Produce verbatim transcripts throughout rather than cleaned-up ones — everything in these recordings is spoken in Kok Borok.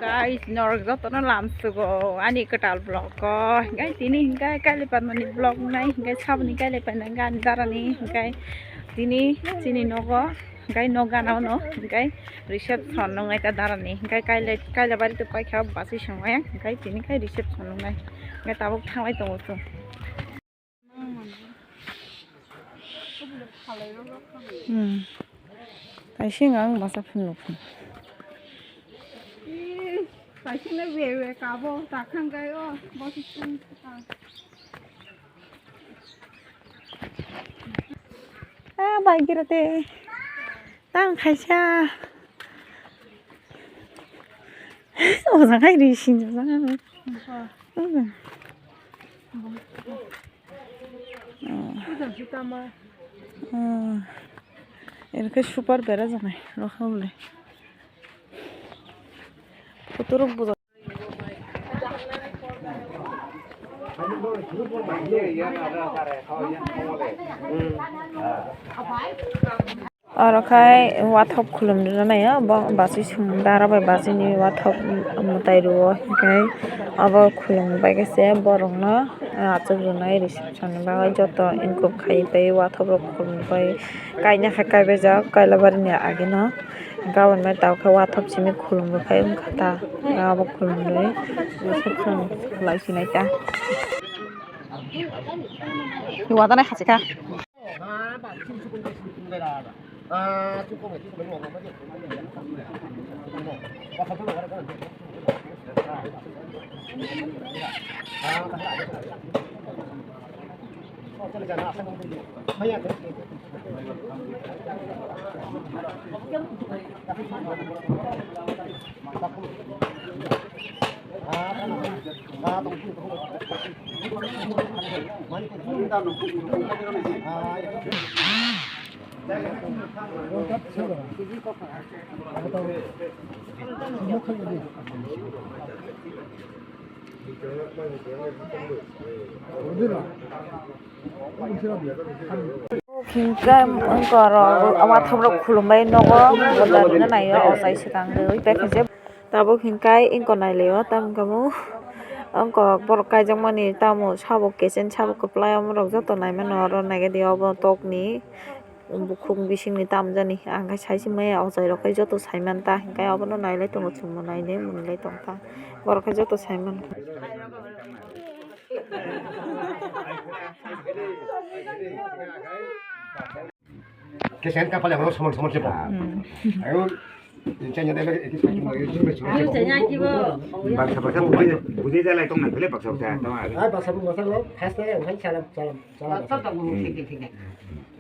Guys, norok jotono lamsugo ani kwtal vlog o. Hinkhe tini hinkhe Kailai Padmani vlog nai hinkhe saboni Kailai Padmani ani darani hinkhe tini chini nogo hinkhe nog gana ono hinkhe reception nongnai ta darani hinkhe Kailai, Kailabari to paikha basi songmaya hinkhe tini khe reception nongnai hinkhe tabuk thanglai tongo chwng. Hmm. Kaisa wng ang masa phunuk phun. Kaisa na we we kabo ta khang gai o bosi phun. Ah, bai gira te. Tang khaisa. O jaga ri sinjak jaga. Erkhe super bera janai rokha bole. Photo rok bujak. Oro khai wathop khulum rwna nai o, bo bachwi song dara bai bachwini wathop mwtai rwo, hinkhe abo khulum bai khe se borokno achuk rwnai reception ni bagwi joto income khai pai wathop rok khulum bai kaina khe kaibaijak Kailabari ni ageno. Gabon bai tabuk khe wathop simi khulumrok khai wngkha ta, abo khulumrwi reception khlai sinai ta. Wadanai khachikha. Hinkhe wngkha oro wathop rok khulumbai nogo, boda rwna naio, ochai swkang rwui pekhe je. Tabuk hinkhe wngkha nailaio, tamo wngkha mo wngkha borok kaijakmani, tamo sabo kechen sabo kwplai, omorok joto naimano oro naikhe de obo tokni. Bukhuk bisingni tamjani, ang khe sai se maya o chai rok khe joto sai man ta, hinkhe abono nailai tongo, chwngno nainai mwnlai tong kha, borok khe joto sai man. Kesen kapal yang soman soman sih, Pak. Hmm. Ayo, ini saya nyata lagi, ini saya cuma, ini saya cuma. Baksa baksa bujai, bujai jalai tong nang kele baksa baksa, tama. Ai, baksa baksa lo, khas na, salam, salam, salam.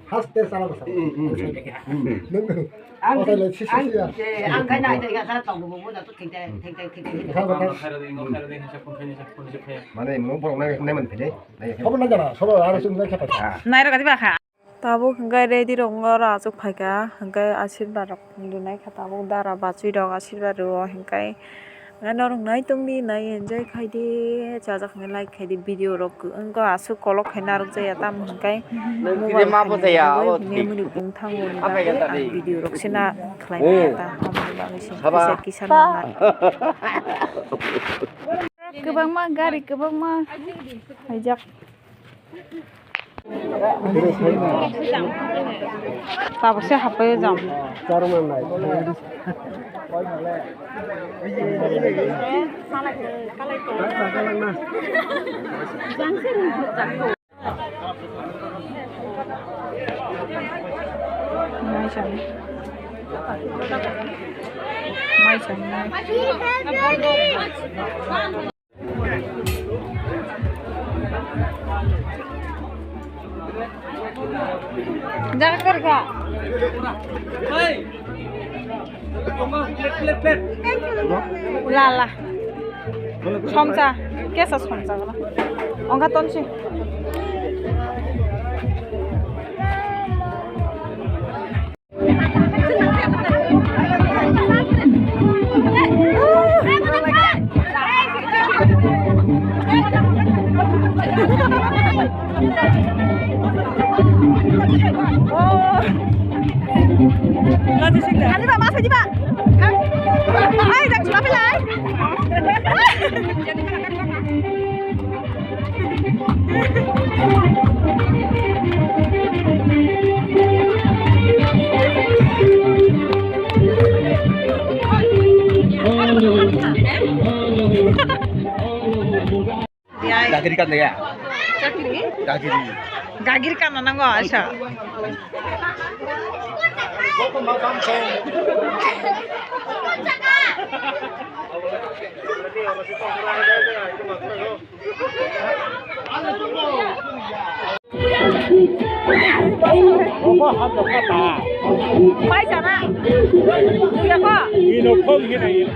Haste sala masa. Nung. Ang, ang, ang kaya na ito kaya sa tong mo mo na to kinte kinte kinte. Mane mo borok na nai man phede. Hobo na jana, sobo ara sung na khapa. Nairo kati ba kha. Tabuk hwnkhe ready rok wngwi oro achuk phaikha, hwnkhe asirwad rok dunai kha tabuk dara bachwi rok asirwad rwo hwnkhe. Norok nai tongdi, nai enjoy khaidi, chajak hwnwi like khaidi, video rok wngkha aswk kolok khai narwk jaya tamo hwnkhe mobile ma bo jaya, hwnwi mwnwi bung thango ni bagwi ang video rok se na khlai maya ta, aboni bagwi se kisa kisa nang nai. Kwbangma gari kwbangma phaijak. Tabukse hapai o jang. Mai chang. Mai chang. Jaga kar kha. La, la. Somsa. Kesa somsa gala. Ongkha tonsi. Laju sing da. Ani ba, ma sa di ba? Hai, dak chula pilai. Gagiri kan ya? Gagiri. Gagiri. Gagiri kan nango asa. Pai sana. Iya kok. Ino kong hina ino.